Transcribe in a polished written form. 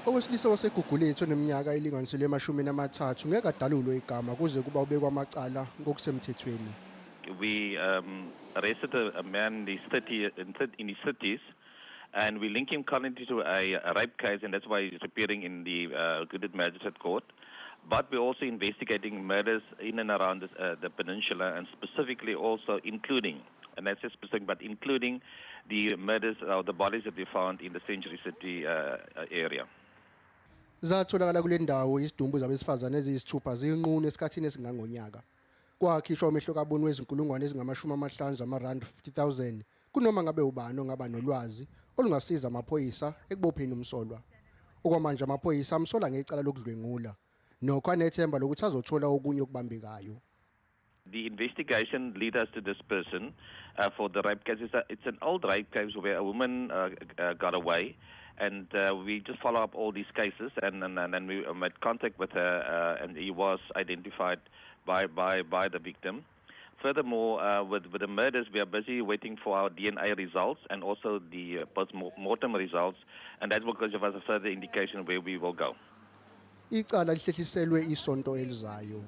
Owesilisa waseGugulethu oneminyaka elinganiselwe emashumini amathathu ngeke adalulwe igama kuze kuba ubekwa amacala ngokusemthethweni. We arrested a man in his 30s, and we link him currently to a rape case, and that's why he's appearing in the Goodwood Magistrate Court. But we're also investigating murders in and around the peninsula, and specifically also including, and that's just specific, but including the murders or the bodies that we found in the Century City area. Zatholakala kule ndawo izidumbu zabesifazane eziyisithupha zinqunu esikhathini esingangonyaka. Kwakhishwa umehlokaboni wezinkulungwane ezingama-50 zamarandi, 50,000, kunoma ngabe ubani ongaba nolwazi olungasiza amaphoyisa ekubopheni umsolwa. Okwamanje amaphoyisa amsola ngecala lokudlwengula. Nokho anethemba lokuthi azothola okunye okubambekayo. The investigation lead us to this person for the rape case. It's an old rape case where a woman got away, and we just follow up all these cases, and then we made contact with her, and he was identified by the victim. Furthermore, with the murders, we are busy waiting for our DNA results and also the post-mortem results, and that will give us a further indication where we will go. Icala lihlehliselwe isonto elizayo.